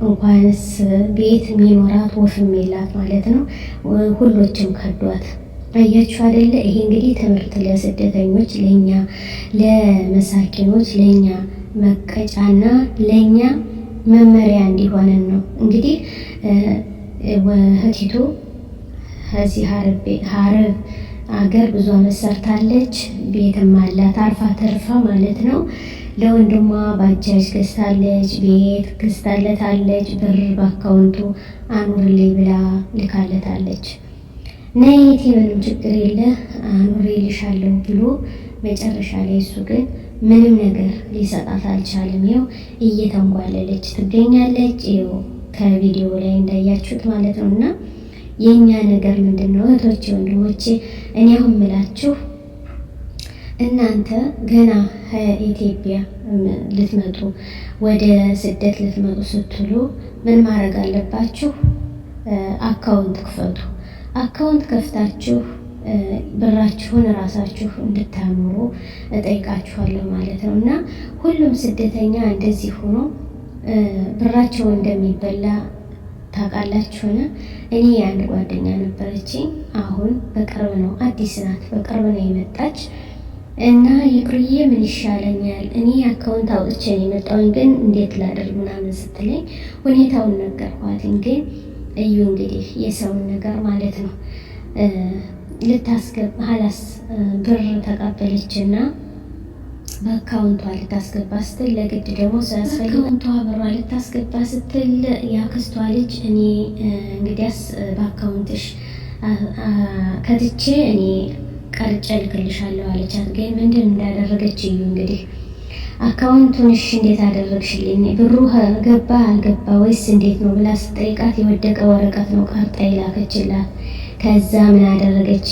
እንኳንስ ቤት የሚኖራት ወፍም የላት ማለት ነው። ሁሎችም ከዷት። አያችሁ አይደለ? ይሄ እንግዲህ ትምህርት ለስደተኞች፣ ለኛ ለመሳኪኖች፣ ለኛ መቀጫና ለኛ መመሪያ እንዲሆነን ነው። እንግዲህ እህቲቱ ከዚህ ሀረብ አገር ብዙ አመት ሰርታለች። ቤትም አላት አርፋ ተርፋ ማለት ነው። ለወንድሟ ባጃጅ ገዝታለች፣ ቤት ገዝታለታለች፣ ብር በአካውንቱ አኑርልኝ ብላ ልካለታለች። ነይ እህቴ ምንም ችግር የለ አኑሬልሻለሁ ብሎ መጨረሻ ላይ እሱ ግን ምንም ነገር ሊሰጣት አልቻለም። ይኸው እየተንጓለለች ትገኛለች። ይኸው ከቪዲዮ ላይ እንዳያችሁት ማለት ነው። እና የእኛ ነገር ምንድን ነው እህቶቼ፣ ወንድሞቼ፣ እኔ አሁን ምላችሁ እናንተ ገና ከኢትዮጵያ ልትመጡ ወደ ስደት ልትመጡ ስትሉ ምን ማድረግ አለባችሁ? አካውንት ክፈቱ። አካውንት ከፍታችሁ ብራችሁን እራሳችሁ እንድታኖሩ እጠይቃችኋለሁ ማለት ነው። እና ሁሉም ስደተኛ እንደዚህ ሆኖ ብራቸው እንደሚበላ ታውቃላችሁን? እኔ የአንድ ጓደኛ ነበረችኝ። አሁን በቅርብ ነው፣ አዲስ ናት፣ በቅርብ ነው የመጣች እና ይቅርዬ ምን ይሻለኛል፣ እኔ አካውንት አውጥቼ ነው የመጣሁኝ፣ ግን እንዴት ላደርግ ምናምን ስትለኝ ሁኔታውን ነገርኳትኝ። ግን እዩ እንግዲህ የሰውን ነገር ማለት ነው ልታስገባ ሀላስ ብር ተቀበለችና በአካውንቷ ልታስገባ ስትል ለግድ ደግሞ ሳያስፈልግ አካውንቷ ብሯ ልታስገባ ስትል ያክስቷ ልጅ እኔ እንግዲያስ በአካውንትሽ ከትቼ እኔ ቀርጬ ልክልሻለሁ አለቻት። ግን ምንድን እንዳደረገች እዩ እንግዲህ አካውንቱን እሺ እንዴት አደረግሽልኝ? ብሩ ገባ አልገባ ወይስ እንዴት ነው ብላ ስጠይቃት የወደቀ ወረቀት ነው ቀርጣ የላከችላት። ከዛ ምን አደረገች?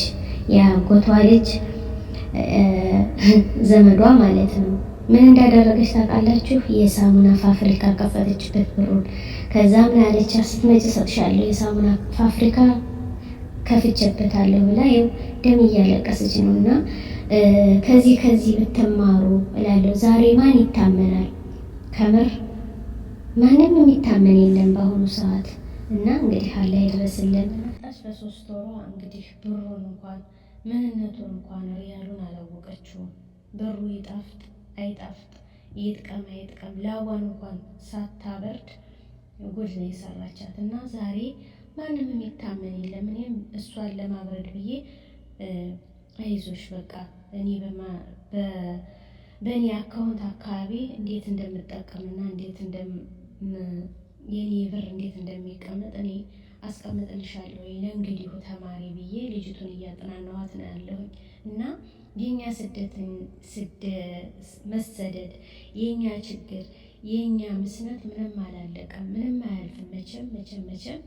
ያጎቷ ልጅ ዘመዷ ማለት ነው ምን እንዳደረገች ታውቃላችሁ? የሳሙና ፋብሪካ ከፈተችበት ብሩን። ከዛ ምን አለች? ስትመጪ እሰጥሻለሁ የሳሙና ፋብሪካ ከፍቼበታለሁ ብላ ይኸው ደም እያለቀሰች ነው። እና ከዚህ ከዚህ ብትማሩ እላለሁ። ዛሬ ማን ይታመናል? ከምር ማንም የሚታመን የለም በአሁኑ ሰዓት። እና እንግዲህ አላህ ይድረስልን። በ3 ወሯ እንግዲህ ብሩን እንኳን ምንነቱን እንኳን ሪያሉን አላወቀችውም። ብሩ ይጣፍጥ አይጣፍጥ ይጥቀም አይጥቀም ላቧን እንኳን ሳታበርድ ጉድ ነው የሰራቻት። እና ዛሬ ማንም የሚታመን የለም። እኔም እሷን ለማብረድ ብዬ አይዞሽ በቃ እኔ በእኔ አካውንት አካባቢ እንዴት እንደምጠቀምና እንዴት የኔ ብር እንዴት እንደሚቀመጥ እኔ አስቀምጥልሻለሁ ለእንግዲሁ ተማሪ ብዬ ልጅቱን እያጥናናኋት ነው ያለሁኝ። እና የኛ ስደት መሰደድ የኛ ችግር የኛ ምስነት ምንም አላለቀም፣ ምንም አያልፍም። መቼም መቼም መቼም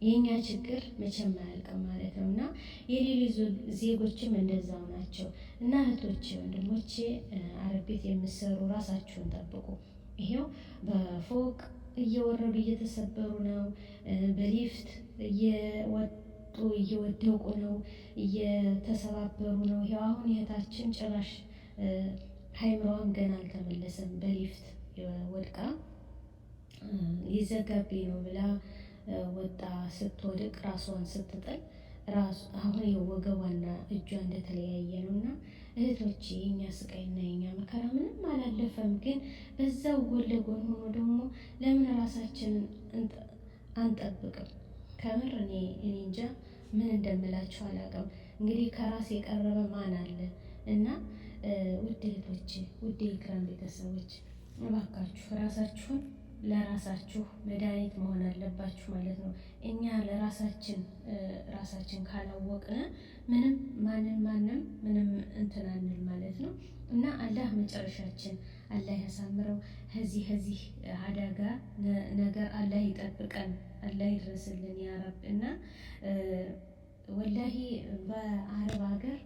የኛ ችግር መቼም አያልቅም ማለት ነው። እና የሌሎች ዜጎችም እንደዛው ናቸው። እና እህቶቼ ወንድሞቼ፣ አረብ ቤት የምትሰሩ ራሳችሁን ጠብቁ። ይሄው በፎቅ እየወረዱ እየተሰበሩ ነው። በሊፍት እየወጡ እየወደቁ ነው፣ እየተሰባበሩ ነው። ይሄው አሁን እህታችን ጭራሽ ሀይምሯም ገና አልተመለሰም። በሊፍት ወድቃ ሊዘጋብኝ ነው ብላ ወጣ ስትወድቅ ራሷን ስትጥል አሁን ወገቧና እጇ እንደተለያየ ነው። እና እህቶቼ የኛ ስቃይና የኛ መከራ ምንም አላለፈም። ግን በዛው ጎን ለጎን ሆኖ ደግሞ ለምን ራሳችንን አንጠብቅም? ከምር እኔ እንጃ ምን እንደምላችሁ አላውቅም። እንግዲህ ከራስ የቀረበ ማን አለ? እና ውድ እህቶቼ፣ ውድ የኢክራም ቤተሰቦች እባካችሁ ራሳችሁን ለራሳችሁ መድኃኒት መሆን አለባችሁ ማለት ነው። እኛ ለራሳችን ራሳችን ካላወቅን ምንም ማንን ማንም ምንም እንትን አንል ማለት ነው። እና አላህ መጨረሻችን አላህ ያሳምረው። ከዚህ ከዚህ አደጋ ነገር አላህ ይጠብቀን፣ አላህ ይድረስልን ያ ረብ። እና ወላሂ በአረብ ሀገር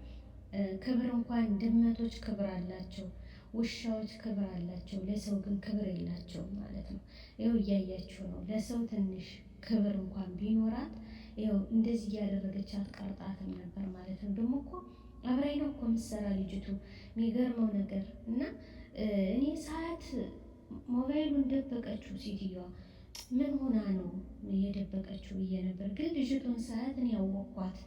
ክብር እንኳን ድመቶች ክብር አላቸው፣ ውሻዎች ክብር አላቸው፣ ለሰው ግን ክብር የላቸውም ማለት ነው። ይኸው እያያችሁ ነው። ለሰው ትንሽ ክብር እንኳን ቢኖራት ይኸው እንደዚህ እያደረገች አትቀርጣትም ነበር ማለት ነው። ደግሞ እኮ አብራኝ ነው እኮ የምትሰራ ልጅቱ። የሚገርመው ነገር እና እኔ ሰዓት ሞባይሉን ደበቀችው ሴትዮዋ። ምን ሆና ነው የደበቀችው ብዬ ነበር። ግን ልጅቱን ሳያት እኔ ያወቅኳት።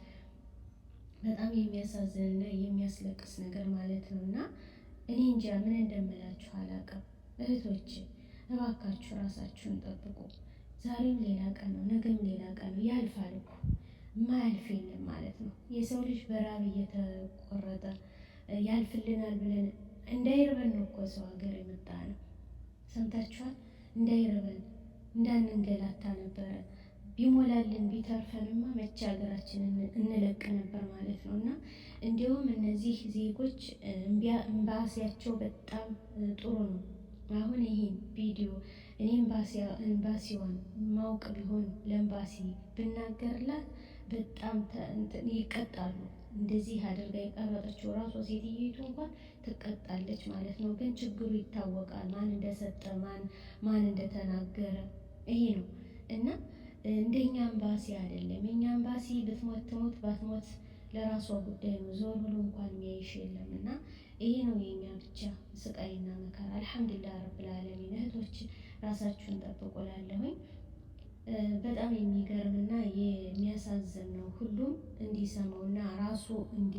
በጣም የሚያሳዝንና የሚያስለቅስ ነገር ማለት ነው። እና እኔ እንጃ ምን እንደምላችሁ አላውቅም። እህቶች እባካችሁ ራሳችሁን ጠብቁ። ዛሬም ሌላ ቀን ነው፣ ነገም ሌላ ቀን ነው። ያልፋል እኮ፣ የማያልፍ የለም ማለት ነው። የሰው ልጅ በራብ እየተቆረጠ ያልፍልናል ብለን እንዳይርበን ነው እኮ ሰው ሀገር የመጣ ነው። ሰምታችኋል። እንዳይርበን እንዳንንገላታ ነበረ። ቢሞላልን ቢተርፈንማ መቼ ሀገራችንን እንለቅ ነበር ማለት ነው። እና እንዲሁም እነዚህ ዜጎች ኤምባሲያቸው በጣም ጥሩ ነው። አሁን ይሄን ቪዲዮ እኔ ኤምባሲዋን ማውቅ ቢሆን ለኤምባሲ ብናገርላት በጣም ይቀጣሉ። እንደዚህ አድርጋ የቀረጠችው ራሷ ሴትየቱ እንኳን ትቀጣለች ማለት ነው። ግን ችግሩ ይታወቃል፣ ማን እንደሰጠ ማን ማን እንደተናገረ ይሄ ነው። እና እንደኛ ኤምባሲ አይደለም። የኛ ኤምባሲ ብትሞት ትሞት ባትሞት ለራሷ ጉዳይ ነው። ዞር ብሎ እንኳን የሚያይሽ የለም። እና ይሄ ነው የኛ ብቻ ስቃይና መከራ። الحمد لله رب العالمين። እህቶች ራሳችሁን ጠብቁ እላለሁኝ። በጣም የሚገርምና የሚያሳዝን ነው። ሁሉም እንዲሰማውና ራሱ እንዲ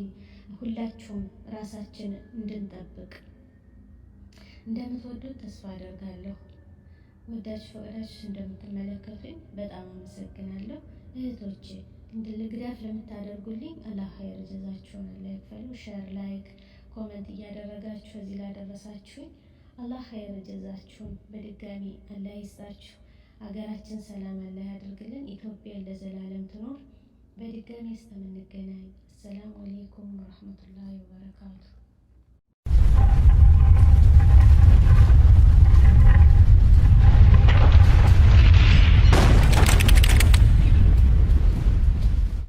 ሁላችሁም ራሳችን እንድንጠብቅ እንደምትወዱት ተስፋ አደርጋለሁ። ወዳችሁ ፈቅዳችሁ እንደምትመለከቱኝ በጣም አመሰግናለሁ። እህቶቼ ድጋፍ ለምታደርጉልኝ አላህ ኸይር ጀዛችሁን አላህ ይክፈሉ። Share፣ like፣ comment እያደረጋችሁ እዚህ ላደረሳችሁኝ አላህ ኸይር ጀዛችሁን በድጋሚ አላህ ይስጣችሁ። ሀገራችን ሰላም አላህ ያድርግልን። ኢትዮጵያ ለዘላለም ትኖር። በድጋሚ እስከምንገናኝ السلام عليكم ورحمة الله وبركاته።